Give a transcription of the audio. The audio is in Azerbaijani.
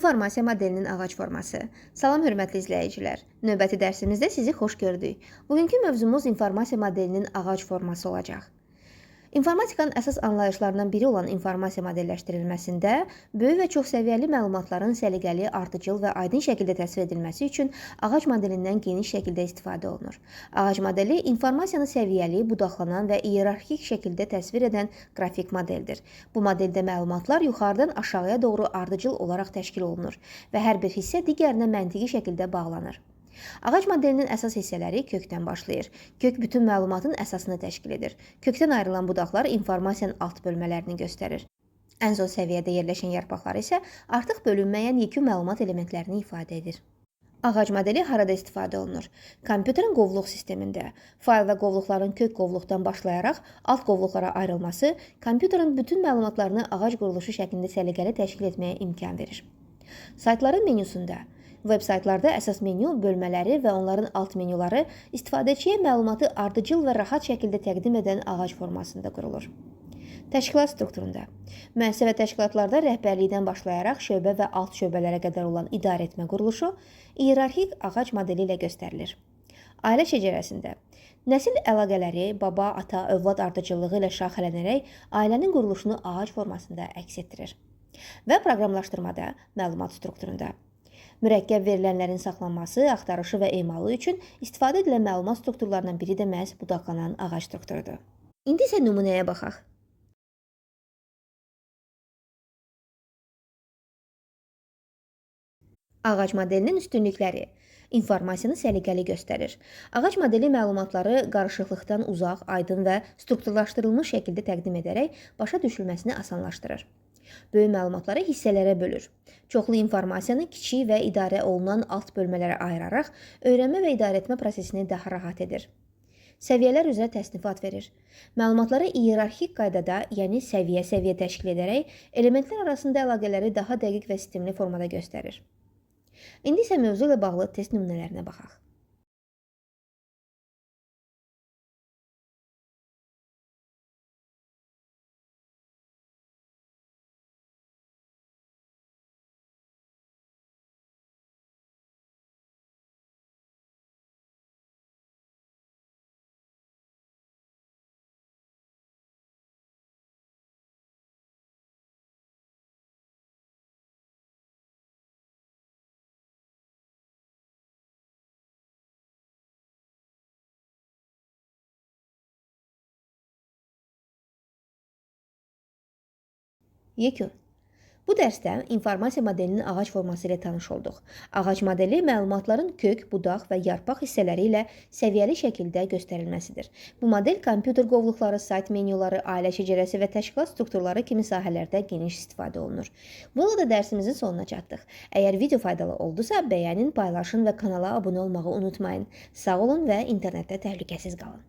İnformasiya modelinin ağac forması. Salam hörmətli izləyicilər. Növbəti dərsimizdə sizi xoş gördük. Bugünkü mövzumuz informasiya modelinin ağac forması olacaq. İnformatikanın əsas anlayışlarından biri olan informasiya modelləşdirilməsində böyük və çoxsəviyyəli məlumatların səliqəli, ardıcıl və aydın şəkildə təsvir edilməsi üçün ağac modelindən geniş şəkildə istifadə olunur. Ağac modeli informasiyanı səviyyəli, budaqlanan və iyerarxik şəkildə təsvir edən qrafik modeldir. Bu modeldə məlumatlar yuxarıdan aşağıya doğru ardıcıl olaraq təşkil olunur və hər bir hissə digərinə məntiqi şəkildə bağlanır. Ağac modelinin əsas hissələri kökdən başlayır. Kök bütün məlumatın əsasını təşkil edir. Kökdən ayrılan budaqlar informasiyanın alt bölmələrini göstərir. Ən son səviyyədə yerləşən yarpaqlar isə artıq bölünməyən yekun məlumat elementlərini ifadə edir. Ağac modeli harada istifadə olunur? Kompüterin qovluq sistemində fayl və qovluqların kök qovluqdan başlayaraq alt qovluqlara ayrılması kompüterin bütün məlumatlarını ağac quruluşu şəklində səliqəli təşkil etməyə imkan verir. Saytların menyusunda veb saytlarda əsas menyu bölmələri və onların alt menyuları istifadəçiyə məlumatı ardıcıl və rahat şəkildə təqdim edən ağac formasında qurulur. Təşkilat strukturunda müəssisə və təşkilatlarda rəhbərlikdən başlayaraq şöbə və alt şöbələrə qədər olan idarəetmə quruluşu iyerarxik ağac modeli ilə göstərilir. Ailə şəcərəsində nəsil əlaqələri baba, ata, övlad ardıcıllığı ilə şaxələnərək ailənin quruluşunu ağac formasında əks etdirir. Və proqramlaşdırmada məlumat strukturunda mürəkkəb verilənlərin saxlanması, axtarışı və emalı üçün istifadə edilən məlumat strukturlarından biri də məhz budaqlanan ağac strukturudur. İndi isə nümunəyə baxaq. Ağac modelinin üstünlükləri informasiyanı səliqəli göstərir. Ağac modeli məlumatları qarışıqlıqdan uzaq, aydın və strukturlaşdırılmış şəkildə təqdim edərək başa düşülməsini asanlaşdırır. Böyük məlumatları hissələrə bölür. Çoxlu informasiyanı kiçik və idarə olunan alt bölmələrə ayıraraq öyrənmə və idarəetmə prosesini daha rahat edir. Səviyyələr üzrə təsnifat verir. Məlumatları iyerarxik qaydada, yəni səviyyə-səviyyə təşkil edərək elementlər arasında əlaqələri daha dəqiq və sistemli formada göstərir. İndi isə mövzu ilə bağlı test nümunələrinə baxaq. Yekun. Bu dərsdə informasiya modelinin ağac forması ilə tanış olduq. Ağac modeli məlumatların kök, budaq və yarpaq hissələri ilə səviyyəli şəkildə göstərilməsidir. Bu model kompüter qovluqları, sayt menyuları, ailə şəcərəsi və təşkilat strukturları kimi sahələrdə geniş istifadə olunur. Bununla da dərsimizin sonuna çatdıq. Əgər video faydalı oldusa, bəyənin, paylaşın və kanala abunə olmağı unutmayın. Sağ olun və internetdə təhlükəsiz qalın.